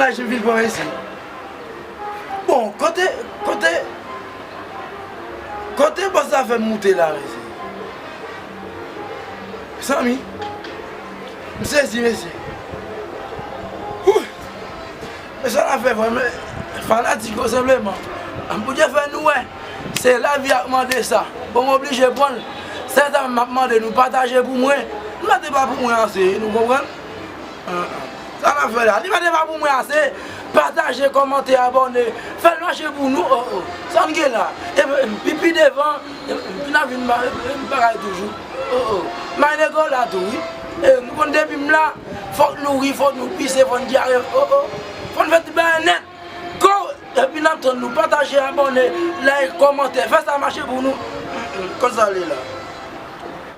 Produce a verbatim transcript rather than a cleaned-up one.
Laj m vin pran mesye. Bon, kote, kote, kote bòs la fè m moute la, mesye? Zanmi, m sezi, mesye. Wouy! Men sa n ap fè vrèman, fanatik yo senpleman. Bondye fè nou wè. Se lavi a k mande sa. Bon, m oblije pran l. Se sa m ap mande nou pataje pou mwen. Li mande pa pou mwen ase, nou konprann? Sa n ap fè la, li mande pa pou mwen ase. Pataje, kòmante, abòne. Fè l mache pou nou, oh, oh. Sa n gen la. E pi, pi devan, e, n ap vin ba-, e, bagay toujou. Oh, oh. May nego la tou, wi. E, nou konn depi m la, fòk nou ri, fòk nou pise, fòk n dyare. Oh, oh. Fòk n fè tout bagay nèt. Go! Epi n ap tann nou pataje, abòne, like, kòmante. Fè sa mache pou nou. Mm, mm. Konn sa l ye la.